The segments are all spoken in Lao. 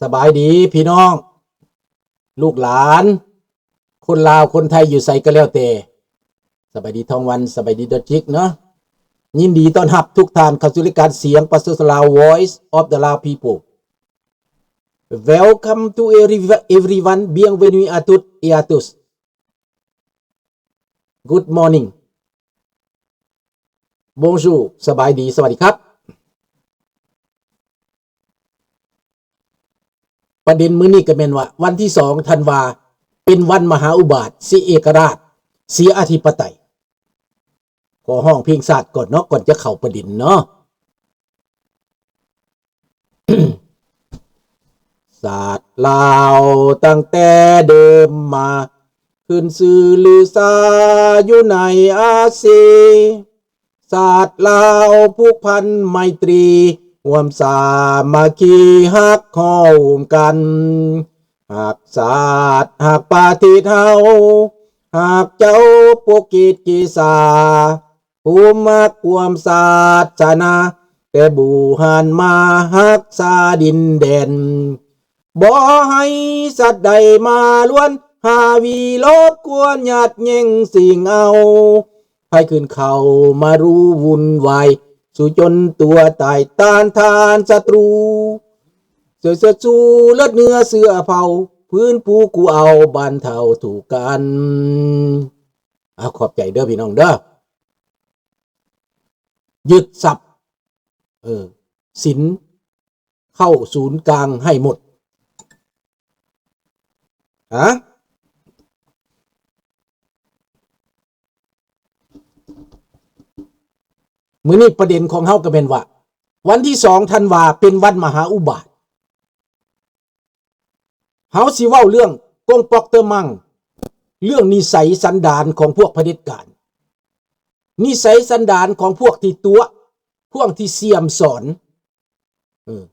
ສະບາຍດີພີ່ນ້ອງ ລູກຫຼານ ຄົນລາວ ຄົນໄທ ຢູ່ໃສກໍແລ້ວແຕ່. ສະບາຍດີທອງວັນ ສະບາຍດີດອດຈິກເນາະ. ຍິນດີຕ້ອນຮັບທຸກທ່ານເຂົ້າສູ່ລາຍການສຽງປະຊາຊົນລາວ Voice of the Lao People. Welcome to every- everyone. Bienvenue à toutes et à tous. Good morning. Bonjour. ສະບາຍດີ ສະຫວັດດີຄັບ. ປະເດັນມື້ນີ້ກໍແມ່ນວ່າ ວັນທີສອງທັນວາ ເປັນວັນມະຫາອຸບາດ ເສຍເອກະລາດ ເສຍອະທິປະໄຕ. ຂໍຮ້ອງເພງຊາດກ່ອນເນາະ ກ່ອນຈະເຂົ້າປະເດັນເນາະ. ຊາດລາວຕັ້ງແຕ່ເດີມມາ ຂຶ້ນຊື່ລືຊາຢູ່ໃນອາຊີ. ຊາດລາວຜູກພັນໄມຕີ ຮ່ວມສາມັກຄີຮັກຫໍ້ມກັນ ຮັກຊາດຮັກປະເທດເຮົາ ຮັກເຈົ້າປົກກິດກິສາ ຜູ້ມັກຄວາມສາສະໜາ ແຕ່ບູຮານມາຮັກສາດິນແດນ ບໍ່ໃຫ້ສັດໃດມາລວນ ຫາວີລົບກວນ ຍາດແຍ່ງຊິງເອົາ ໃຜຂຶ້ນເຂົ້າມາຮູ້ວຸ່ນວາຍ ສູ້ຈົນຕົວຕາຍຕ້ານທານສັດຕູ ຊ່ວຍເຊີດຊູເລືອດເນື້ອເຊື້ອເຜົ່າ ຟື້ນຟູກູ້ເອົາບັນເທົາທຸກກັນ. ອາ ຂອບໃຈເດີພີ່ນ້ອງເດີ. ຍຶດຊັບ ເອີ ສິນ ເຂົ້າສູນກາງໃຫ້ໝົດ. ອາ ມື້ນີ້ປະເດັນຂອງເຮົາກໍແມ່ນວ່າ ວັນທີສອງທັນວາເປັນວັນມະຫາອຸບາດ. ເຮົາຊິເວົ້າເລື່ອງກົງປອກເຕີມັງ ເລື່ອງນິໄສສັນດານຂອງພວກຜະເດັດການ, ນິໄສສັນດານຂອງພວກທີ່ຕົວະ, ພວກທີ່ສ່ຽມສອນ, ເອີ,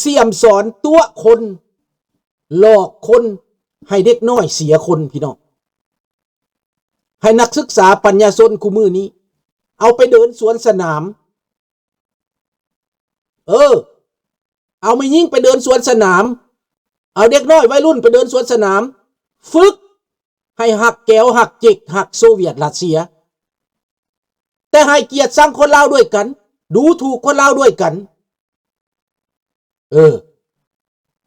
ສ່ຽມສອນ, ຕົວະຄົນ, ຫຼອກຄົນ, ໃຫ້ເດັກນ້ອຍເສຍຄົນ, ພີ່ນ້ອງ. ໃຫ້ນັກສຶກສາປັນຍາຊົນຄູ່ມື້ນີ້ ເອົາໄປເດີນສວນສະໜາມ, ເອີ ເອົາແມ່ຍິງໄປເດີນສວນສະໜາມ, ເອົາເດັກນ້ອຍໄວລຸ້ນໄປເດີນສວນສະໜາມ, ຝຶກໃຫ້ຮັກແກວ, ຮັກເຈັກ, ຮັກໂຊວຽດຣັດເຊຍ, ແຕ່ໃຫ້ກຽດຊັງຄົນລາວດ້ວຍກັນ, ດູຖູກຄົນລາວດ້ວຍກັນ. ເອີ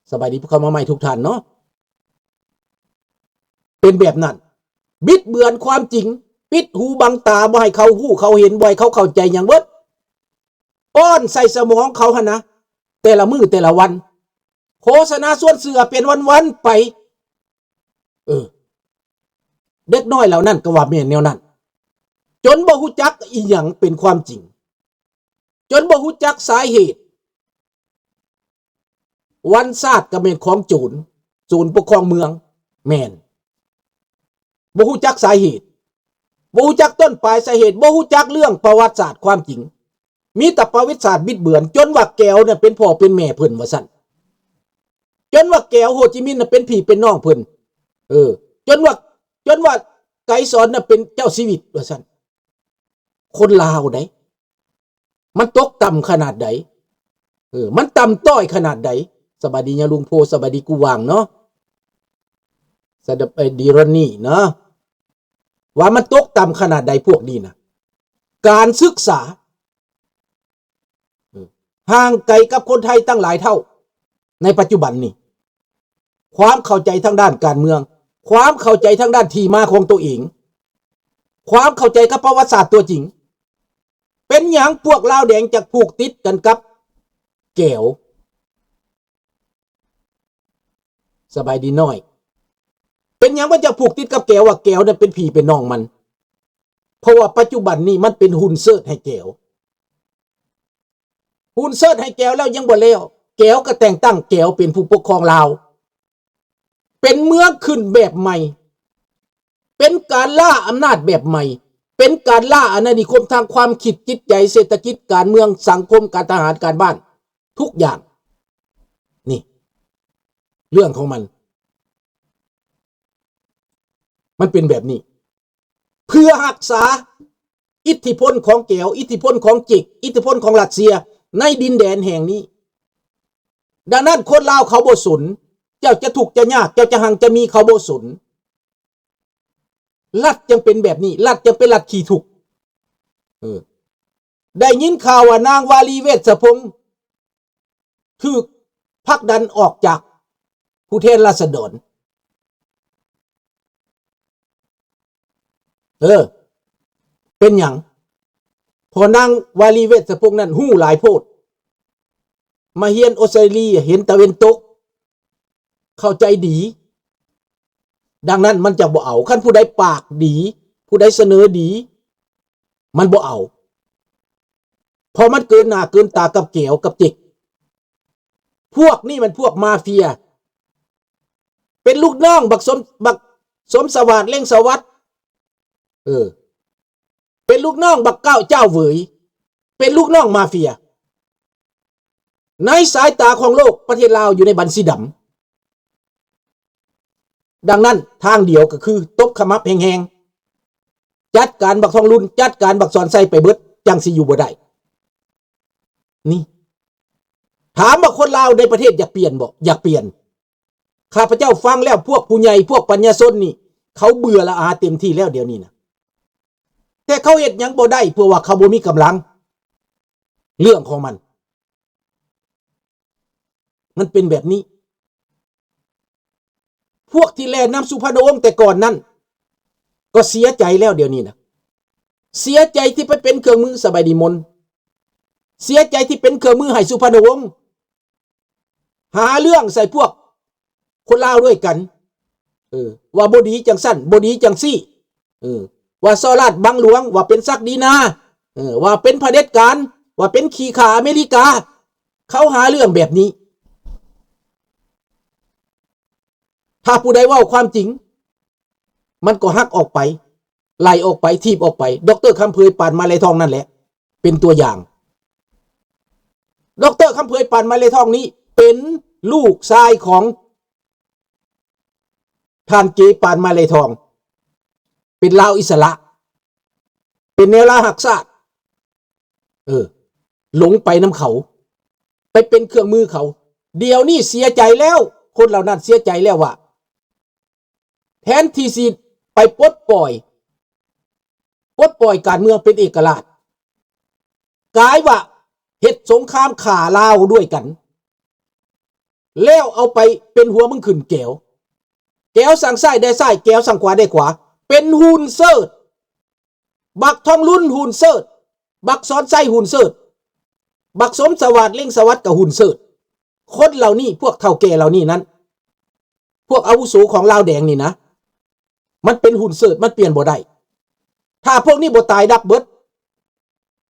ສະບາຍດີຜູ້ເຂົ້າມາໃໝ່ທຸກທ່ານເນາະ. ເປັນແບບນັ້ນ, ບິດເບືອນຄວາມຈິງ, ປິດຫູບັງຕາ, ບໍ່ໃຫ້ເຂົາຮູ້ເຂົາເຫັນ, ບໍ່ໃຫ້ເຂົາເຂົ້າໃຈຫຍັງເບິດ, ປ້ອນໃສ່ສະໝອງເຂົາຫັ້ນນະ, ແຕ່ລະມື້ແຕ່ລະວັນ, ໂຄສະນາຊວນເຊື່ອເປັນວັນໆໄປ. ເອີ ເດັກນ້ອຍເຫຼົ່ານັ້ນກໍວ່າແມ່ນແນວນັ້ນ, ຈົນບໍ່ຮູ້ຈັກອີ່ຫຍັງເປັນຄວາມຈິງ. ຈົນບໍ່ຮູ້ຈັກສາເຫດ. ວັນຊາດກໍແມ່ນຂອງໂຈນ, ໂຈນປົກຄອງເມືອງ, ແມ່ນ. ບໍ່ຮູ້ຈັກສາເຫດ, ບໍ່ຮູ້ຈັກຕົ້ນປາຍສາເຫດ, ບໍ່ຮູ້ຈັກເລື່ອງປະຫວັດສາດຄວາມຈິງ. ມີແຕ່ປະຫວັດສາດບິດເບືອນ, ຈົນວ່າແກວນະເປັນພໍ່ເປັນແມ່ເພິ່ນວ່າຊັ້ນ, ຈົນວ່າແກວໂຮຈິມິນນະເປັນພີ່ເປັນນ້ອງເພິ່ນ, ເອີ, ຈົນວ່າ, ຈົນວ່າໄກສອນນະເປັນເຈົ້າຊີວິດວ່າຊັ້ນ. ຄົນລາວໃດ ມັນຕົກຕ່ຳຂະໜາດໃດ? ເອີ ມັນຕ່ຳຕ້ອຍຂະໜາດໃດ? ສະບາຍດີຍາລຸງໂພ, ສະບາຍດີກູຫວ່າງເນາະ, ສະບາຍດີຣອນນີເນາະ, ວ່າມັນຕົກຕ່ຳຂະໜາດໃດພວກນີ້ນະ. ການສຶກສາ ເອີ ຫ່າງໄກກັບຄົນໄທຕັ້ງຫຼາຍເທົ່າໃນປັດຈຸບັນນີ້. ຄວາມເຂົ້າໃຈທາງດ້ານການເມືອງ, ຄວາມເຂົ້າໃຈທາງດ້ານທີ່ມາຂອງຕົວເອງ, ຄວາມເຂົ້າໃຈກັບປະຫວັດສາດຕົວຈິງ. ເປັນຫຍັງພວກລາວແດງຈັກຜູກຕິດກັນກັບແກວ? ສະບາຍດີນ້ອຍ. ເປັນຫຍັງມັນຈະຜູກຕິດກັບແກວ ວ່າແກວນັ້ນເປັນພີ່ເປັນນ້ອງມັນ? ເພາະວ່າປັດຈຸບັນນີ້ມັນເປັນຫຸ່ນເຊີດໃຫ້ແກວ. ຫຸ່ນເຊີດໃຫ້ແກວແລ້ວຍັງບໍ່ແລ້ວ, ແກວກໍແຕ່ງຕັ້ງແກວເປັນຜູ້ປົກຄອງລາວ. ເປັນເມືອງຂຶ້ນແບບໃໝ່, ເປັນການລ່າອຳນາດແບບໃໝ່, ເປັນການລ່າອານານິຄົມທາງຄວາມຄິດ, ຈິດໃຈ, ເສດຖະກິດ, ການເມືອງ, ສັງຄົມ, ການທະຫານ, ການບ້ານ, ທຸກຢ່າງ. ນີ້ເລື່ອງຂອງມັນ, ມັນເປັນແບບນີ້. ເພື່ອຮັກສາອິດທິພົນຂອງແກວ, ອິດທິພົນຂອງເຈັກ, ອິດທິພົນຂອງຣັດເຊຍໃນດິນແດນແຫ່ງນີ້. ດັ່ງນັ້ນຄົນລາວເຂົາບໍ່ສົນ ເຈົ້າຈະທຸກຈະຍາກ ເຈົ້າຈະຮັ່ງຈະມີ ເຂົາບໍ່ສົນ. ລັດຈຶ່ງເປັນແບບນີ້ ລັດຈຶ່ງເປັນລັດຂີ້ທຸກ. ເອີ ໄດ້ຍິນຂ່າວວ່ານາງວາລີ ເວດສະພົງ ຖືກຜັກດັນອອກຈາກຜູ້ແທນລາຊະດອນ. ເອີ ເປັນຫຍັງ? ເພາະນາງວາລີ ເວດສະພົງນັ້ນຮູ້ຫຼາຍໂພດ ມາຮຽນອົດສະຕຣາລີ ເຫັນຕາເວັນຕົກ ເຂົ້າໃຈດີ. ດັ່ງນັ້ນມັນຈະບໍ່ເອົາ. ຄັນຜູ້ໃດປາກດີ ຜູ້ໃດສະເໜີດີ ມັນບໍ່ເອົາ ເພາະມັນເກີນໜ້າເກີນຕາກັບແກວກັບເຈັກ. ພວກນີ້ມັນພວກມາເຟຍ ເປັນລູກນ້ອງບັກສົມ ບັກສົມສະຫວາດ ເລັ່ງສະຫວັດ ເອີ ເປັນລູກນ້ອງບັກກ້າວ ຈ້າວເຫວີຍ ເປັນລູກນ້ອງມາເຟຍ. ໃນສາຍຕາຂອງໂລກ ປະເທດລາວຢູ່ໃນບັນຊີດຳ. ດັ່ງນັ້ນທາງດຽວກໍຄືຕົບຂະໝັບແຮງໆ ຈັດການບັກທອງລຸນ ຈັດການບັກສອນໄຊໄປເບິດ ຈັ່ງຊິຢູ່ບໍ່ໄດ້. ນີ້ ຖາມວ່າຄົນລາວໃນປະເທດຢາກປ່ຽນບໍ່? ຢາກປ່ຽນ. ຂ້າພະເຈົ້າຟັງແລ້ວ ພວກຜູ້ໃຫຍ່ ພວກປັນຍາຊົນນີ້ ເຂົາເບື່ອລະອາເຕັມທີ່ແລ້ວດຽວນີ້ນະ. ແຕ່ເຂົາເຮັດຫຍັງບໍ່ໄດ້ ເພາະວ່າເຂົາບໍ່ມີກຳລັງ. ເລື່ອງຂອງມັນ ມັນເປັນແບບນີ້. ພວກທີ່ແລ່ນນຳສຸພານຸວົງແຕ່ກ່ອນນັ້ນ ກໍເສຍໃຈແລ້ວດຽວນີ້ນະ. ເສຍໃຈທີ່ໄປເປັນເຄື່ອງມື ສະບາຍດີມົນ ເສຍໃຈທີ່ເປັນເຄື່ອງມືໃຫ້ສຸພານຸວົງ ຫາເລື່ອງໃສ່ພວກຄົນລາວດ້ວຍກັນ ເອີ ວ່າບໍ່ດີຈັ່ງຊັ້ນ ບໍ່ດີຈັ່ງຊີ້ ເອີ ວ່າສໍ້ລາດບັງຫຼວງ ວ່າເປັນສັກດີນາ ເອີ ວ່າເປັນຜະເດັດການ ວ່າເປັນຂີ້ຂ້າອາເມລິກາ. ເຂົາຫາເລື່ອງແບບນີ້. ຖ້າຜູ້ໃດເວົ້າຄວາມຈິງ ມັນກໍຫັກອອກໄປ ໄລ່ອອກໄປ ຖີບອອກໄປ. ດອກເຕີ ຄຳເຜີຍ ປານມາໄລທອງ ນັ້ນແຫຼະ ເປັນຕົວຢ່າງ. ດອກເຕີ ຄຳເຜີຍ ປານມາໄລທອງນີ້ ເປັນລູກຊາຍຂອງທ່ານ ເກ ປານມາໄລທອງ ເປັນລາວອິດສະຫຼະ ເປັນແນວລາວຮັກຊາດ ເອີ ຫຼົງໄປນຳເຂົາ ໄປເປັນເຄື່ອງມືເຂົາ. ດຽວນີ້ເສຍໃຈແລ້ວ ຄົນເຫຼົ່ານັ້ນເສຍໃຈແລ້ວວ່າ ແທນທີ່ຊິໄປປົດປ່ອຍ ປົດປ່ອຍການເມືອງເປັນເອກະລາດ ກາຍວ່າເຮັດສົງຄາມຂ້າລາວດ້ວຍກັນ ແລ້ວເອົາໄປເປັນຫົວເມືອງຂຶ້ນແກວ ແກວສັ່ງຊ້າຍໄດ້ຊ້າຍ ແກວສັ່ງຂວາໄດ້ຂວາ ເປັນຫຸ່ນເສີດ. ບັກທອງລຸນຫຸ່ນເສີດ ບັກສອນໄຊຫຸ່ນເສີດ ບັກສົມສະຫວາດ ເລັ່ງສະຫວັດ ກໍຫຸ່ນເສີດ. ຄົນເຫຼົ່ານີ້ ພວກເຖົ້າແກ່ເຫຼົ່ານີ້ນັ້ນ ພວກອາວຸໂສຂອງລາວແດງນີ້ນະ ມັນເປັນຫຸ່ນເສີດ ມັນປ່ຽນບໍ່ໄດ້. ຖ້າພວກນີ້ບໍ່ຕາຍດັບເບິດ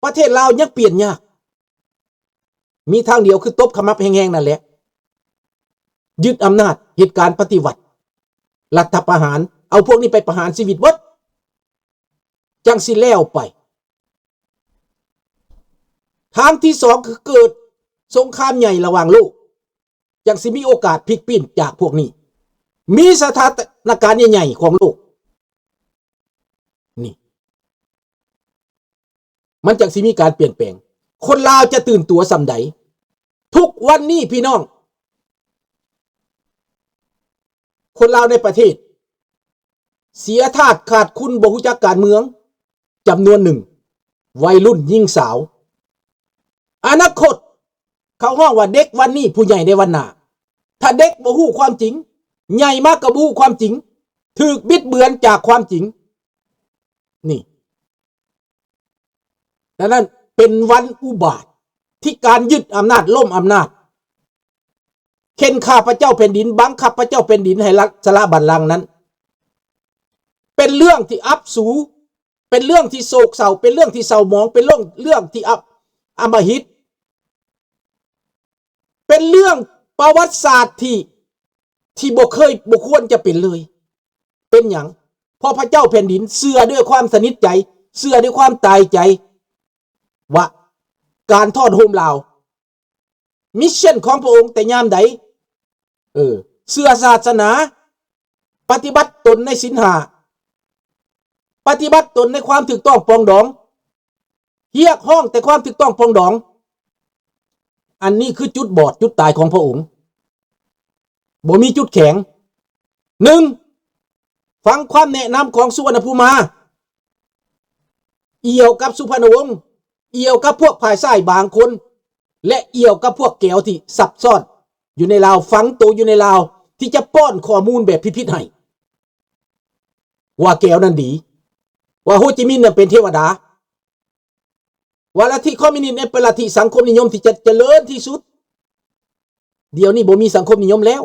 ປະເທດລາວຍັງປ່ຽນຍາກ. ມີທາງດຽວຄືຕົບຂະໝັບແຮງໆນັ້ນແຫຼະ ຍຶດອຳນາດ ເຮັດການປະຕິວັດ ລັດຖະປະຫານ ເອົາພວກນີ້ໄປປະຫານຊີວິດເບິດ ຈັ່ງຊິແລ້ວໄປ. ທາງທີສອງຄືເກີດສົງຄາມໃຫຍ່ລະຫວ່າງໂລກ ຈັ່ງຊິມີໂອກາດພິກປີ້ນຈາກພວກນີ້ ມີສະຖານະການໃຫຍ່ໆຂອງໂລກນີ້ ມັນຈັ່ງຊິມີການປ່ຽນແປງ. ຄົນລາວຈະຕື່ນຕົວສ່ຳໃດ? ທຸກວັນນີ້ພີ່ນ້ອງ ຄົນລາວໃນປະເທດ ເສຍທາດຂາດຄຸນ ບໍ່ຮູ້ຈັກການເມືອງ ຈຳນວນໜຶ່ງ ໄວລຸ້ນຍິງສາວ. ອະນາຄົດ ເຂົາຮ້ອງວ່າເດັກວັນນີ້ ຜູ້ໃຫຍ່ໃນວັນໜ້າ. ຖ້າເດັກບໍ່ຮູ້ຄວາມຈິງ ໃຫຍ່ມາກໍບໍ່ຮູ້ຄວາມຈິງ ຖືກບິດເບືອນຈາກຄວາມຈິງ. ນີ້ ດັ່ງນັ້ນເປັນວັນອຸບາດທີ່ການຍຶດອຳນາດ ລົ້ມອຳນາດ ເຂັ່ນຂ້າພະເຈົ້າແຜ່ນດິນ ບັງຄັບພະເຈົ້າແຜ່ນດິນໃຫ້ລັດສະຫຼະບັນລັງນັ້ນ ເປັນເລື່ອງທີ່ອັບສູ ເປັນເລື່ອງທີ່ໂສກເສົ້າ ເປັນເລື່ອງທີ່ເສົ້າໝອງ ເປັນເລື່ອງ ເລື່ອງທີ່ອັບ ອຳມະຫິດ ເປັນເລື່ອງປະຫວັດສາດທີ່ ທີ່ບໍ່ເຄີຍ ບໍ່ຄວນຈະເປັນເລີຍ. ເປັນຫຍັງ? ເພາະພະເຈົ້າແຜ່ນດິນເຊື່ອດ້ວຍຄວາມສະໜິດໃຈ ເຊື່ອດ້ວຍຄວາມຕາຍໃຈວ່າ ການທອດໂຮມລາວ ມິດເຊັນຂອງພະອົງແຕ່ຍາມໃດ ເອີ ເຊື່ອສາສະໜາ ປະຕິບັດຕົນໃນສິນຫ້າ ປະຕິບັດຕົນໃນຄວາມຖືກຕ້ອງປອງດອງ ຮຽກຮ້ອງແຕ່ຄວາມຖືກຕ້ອງປອງດອງ. ອັນນີ້ຄືຈຸດບອດຈຸດຕາຍຂອງພະອົງ ບໍ່ມີຈຸດແຂງ. ໜຶ່ງ, ຟັງຄວາມແນະນຳຂອງສຸວັນນະພູມາ, ອ່ຽວກັບສຸພານຸວົງ, ອ່ຽວກັບພວກຝ່າຍຊ້າຍບາງຄົນ ແລະ ອ່ຽວກັບພວກແກວທີ່ຊັບຊ້ອນຢູ່ໃນລາວ, ຝັງໂຕຢູ່ໃນລາວ ທີ່ຈະປ້ອນຂໍ້ມູນແບບຜິດໆໃຫ້ ວ່າແກວນັ້ນດີ, ວ່າໂຮຈິມິນນັ້ນເປັນເທວະດາ, ວ່າລັດທິຄອມມິວນິດເປັນລັດທິສັງຄົມນິຍົມທີ່ຈະຈະເລີນທີ່ສຸດ. ດຽວນີ້ບໍ່ມີສັງຄົມນິຍົມແລ້ວ.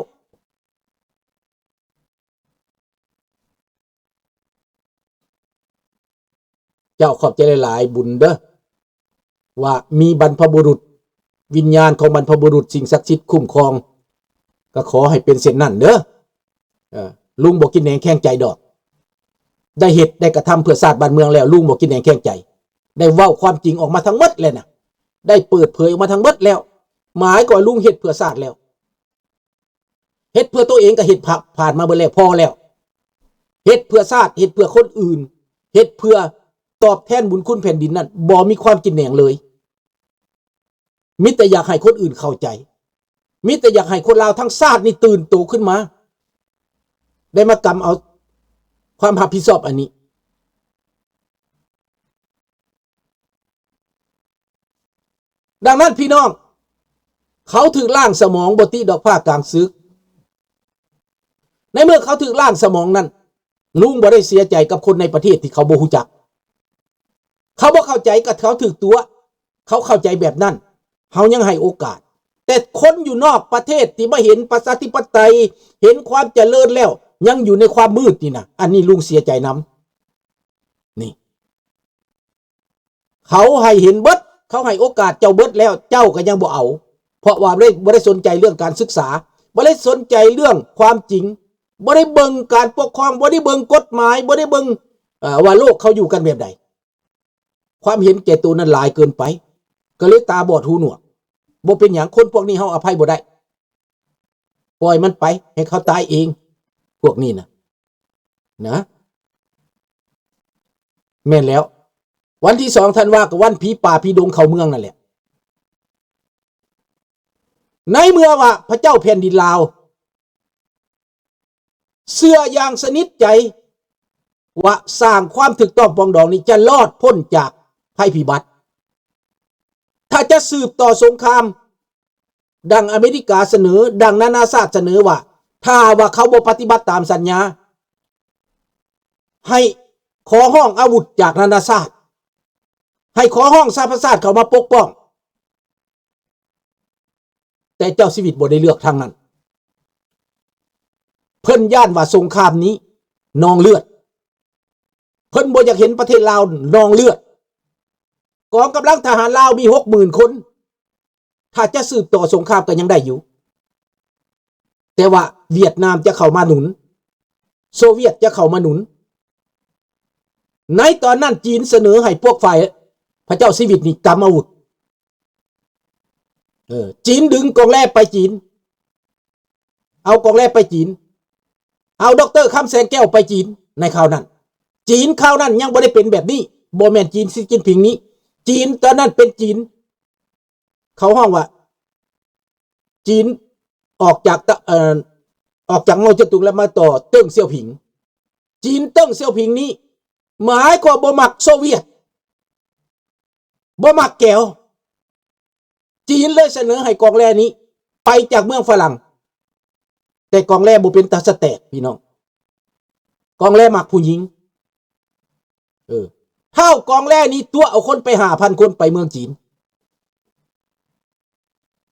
ເຈົ້າຂອບໃຈຫຼາຍໆ ບຸນເດີ ວ່າມີບັນພະບຸລຸດ, ວິນຍານຂອງບັນພະບຸລຸດ, ສິ່ງສັກສິດຄຸ້ມຄອງ, ກໍຂໍໃຫ້ເປັນເຊັ່ນນັ້ນເດີ. ເອີ ລຸງບໍ່ກິນແໜງແຂງໃຈດອກ, ໄດ້ເຮັດໄດ້ກະທຳເພື່ອຊາດບ້ານເມືອງແລ້ວ, ລຸງບໍ່ກິນແໜງແຂງໃຈ, ໄດ້ເວົ້າຄວາມຈິງອອກມາທັງໝົດແລ້ວນະ, ໄດ້ເປີດເຜີຍອອກມາທັງໝົດແລ້ວ. ໝາຍຄວາມວ່າລຸງເຮັດເພື່ອຊາດແລ້ວ, ເຮັດເພື່ອໂຕເອງກໍເຮັດຜ່ານ ຜ່ານມາເບິດແລ້ວ, ພໍແລ້ວ. ເຮັດເພື່ອຊາດ, ເຮັດເພື່ອຄົນອື່ນ, ເຮັດເພື່ອຕອບແທນບຸນຄຸນແຜ່ນດິນນັ້ນ ບໍ່ມີຄວາມກິນແໜງເລີຍ. ມີແຕ່ຢາກໃຫ້ຄົນອື່ນເຂົ້າໃຈ, ມີແຕ່ຢາກໃຫ້ຄົນລາວທັງຊາດນີ້ຕື່ນໂຕຂຶ້ນມາ, ໄດ້ມາກຳເອົາຄວາມຮັບຜິດຊອບອັນນີ້. ດັ່ງນັ້ນພີ່ນ້ອງ, ເຂົາຖືກລ້າງສະໝອງບໍ່ຕິດອກ ພາກກາງສຶກ. ໃນເມື່ອເຂົາຖືກລ້າງສະໝອງນັ້ນ, ລຸງບໍ່ໄດ້ເສຍໃຈກັບຄົນໃນປະເທດທີ່ເຂົາບໍ່ຮູ້ຈັກ. ເຂົາບໍ່ເຂົ້າໃຈກໍເຂົາຖືກຕົວະ, ເຂົາເຂົ້າໃຈແບບນັ້ນ, ເຮົາຍັງໃຫ້ໂອກາດ. ແຕ່ຄົນຢູ່ນອກປະເທດທີ່ມາເຫັນປະຊາທິປະໄຕ, ເຫັນຄວາມຈະເລີນແລ້ວ ຍັງຢູ່ໃນຄວາມມືດນີ້ນະ, ອັນນີ້ລຸງເສຍໃຈນຳ. ນີ້ ເຂົາໃຫ້ເຫັນເບິດ, ເຂົາໃຫ້ໂອກາດເຈົ້າເບິດແລ້ວ, ເຈົ້າກໍຍັງບໍ່ເອົາ, ເພາະວ່າບໍ່ໄດ້ ບໍ່ໄດ້ສົນໃຈເລື່ອງການສຶກສາ, ບໍ່ໄດ້ສົນໃຈເລື່ອງຄວາມຈິງ, ບໍ່ໄດ້ເບິ່ງການປົກຄອງ, ບໍ່ໄດ້ເບິ່ງກົດໝາຍ, ບໍ່ໄດ້ເບິ່ງ ເອີ ວ່າໂລກເຂົາຢູ່ກັນແບບໃດ. ຄວາມເຫັນແກ່ໂຕນັ້ນຫຼາຍເກີນໄປ, ກໍເລີຍຕາບອດຫູໜວກ. ບໍ່ເປັນຫຍັງ, ຄົນພວກນີ້ເຮົາອະໄພບໍ່ໄດ້. ປ່ອຍມັນໄປ ໃຫ້ເຂົາຕາຍເອງ ພວກນີ້ນະ ນະ. ແມ່ນແລ້ວ, ວັນທີສອງທັນວາ ກໍວັນຜີປ່າຜີດົງເຂົ້າເມືອງນັ້ນແຫຼະ. ໃນເມື່ອວ່າພະເຈົ້າແຜ່ນດິນລາວເຊື່ອຢ່າງສະໜິດໃຈວ່າສ້າງຄວາມຖືກຕ້ອງປອງດອງນີ້ຈະລອດພົ້ນຈາກໄພພິບັດ, ຖ້າຈະສືບຕໍ່ສົງຄາມ ດັ່ງອາເມລິກາສະເໜີ, ດັ່ງນານາຊາດສະເໜີວ່າ ຖ້າວ່າເຂົາບໍ່ປະຕິບັດຕາມສັນຍາ, ໃຫ້ຂໍຮ້ອງອາວຸດຈາກນານາຊາດ, ໃຫ້ຂໍຮ້ອງສະຫະປະຊາຊາດເຂົ້າມາປົກປ້ອງ. ແຕ່ເຈົ້າຊີວິດບໍ່ໄດ້ເລືອກທາງນັ້ນ. ເພິ່ນຢ້ານວ່າສົງຄາມນີ້ນອງເລືອດ. ເພິ່ນບໍ່ຢາກເຫັນປະເທດລາວນອງເລືອດ. ກອງກຳລັງທະຫານລາວມີຫົກໝື່ນຄົນ. ຖ້າຈະສືບຕໍ່ສົງຄາມກໍຍັງໄດ້ຢູ່, ແຕ່ວ່າຫວຽດນາມຈະເຂົ້າມາໜູນ, ໂຊວຽດຈະເຂົ້າມາໜູນ. ໃນຕອນນັ້ນຈີນສະເໜີໃຫ້ພວກຝ່າຍພະເຈົ້າຊີວິດນີ້ກຳອາວຸດ. ເອີ ຈີນດຶງກອງແລໄປຈີນ, ເອົາກອງແລໄປຈີນ, ເອົາ ດຣ. ຄຳແສງແກ້ວໄປຈີນໃນຄາວນັ້ນ. ຈີນຄາວນັ້ນຍັງບໍ່ໄດ້ເປັນແບບນີ້, ບໍ່ແມ່ນຈີນຊີຈິ້ນຜິງນີ້. ຈີນຕອນນັ້ນເປັນຈີນ ເຂົາຮ້ອງວ່າ ຈີນອອກຈາກຕະ ເອີ ອອກຈາກເມົາເຈາະຕຸງແລ້ວມາຕໍ່ເຕີ້ງຊຽວຜິງ. ຈີນເຕີ້ງຊຽວຜິງນີ້ໝາຍຄວາມບໍ່ມັກໂຊວຽດ, ບໍ່ມັກແກວ. ຈີນເລີຍສະເໜີໃຫ້ກອງແລນີ້ໄປຈາກເມືອງຝຣັ່ງ, ແຕ່ກອງແລບໍ່ເປັນຕາສະແຕກພີ່ນ້ອງ, ກອງແລມັກຜູ້ຍິງ. ເອີ ທ້າວກອງແລນີ້ຕົວະເອົາຄົນໄປຫ້າພັນຄົນໄປເມືອງຈີນ.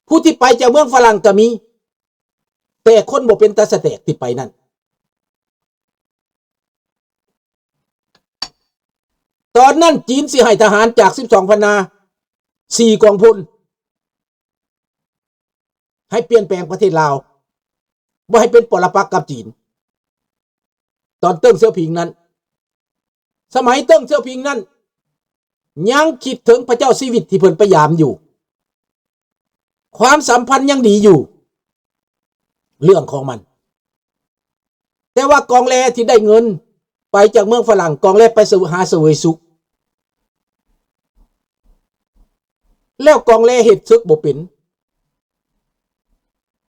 ຜູ້ທີ່ໄປຈາກເມືອງຝຣັ່ງກໍມີ, ແຕ່ຄົນບໍ່ເປັນຕາສະແຕກທີ່ໄປນັ້ນ. ຕອນນັ້ນຈີນຊິໃຫ້ທະຫານຈາກສິບສອງພັນນາ ສີ່ກອງພົນ ໃຫ້ປ່ຽນແປງປະເທດລາວ, ບໍ່ໃຫ້ເປັນປໍລະປັກກັບຈີນ. ຕອນເຕີ້ງຊຽວຜິງນັ້ນ, ສະໄໝເຕີ້ງຊຽວຜິງນັ້ນ ຍັງຄິດເຖິງພະເຈົ້າຊີວິດທີ່ເພິ່ນໄປຢາມຢູ່, ຄວາມສຳພັນຍັງດີຢູ່ ເລື່ອງຂອງມັນ. ແຕ່ວ່າກອງແລທີ່ໄດ້ເງິນໄປຈາກເມືອງຝຣັ່ງ, ກອງແລໄປສະເຫວີຍ ຫາສະເຫວີຍສຸກ, ແລ້ວກອງແລເຮັດເສິກບໍ່ເປັນ,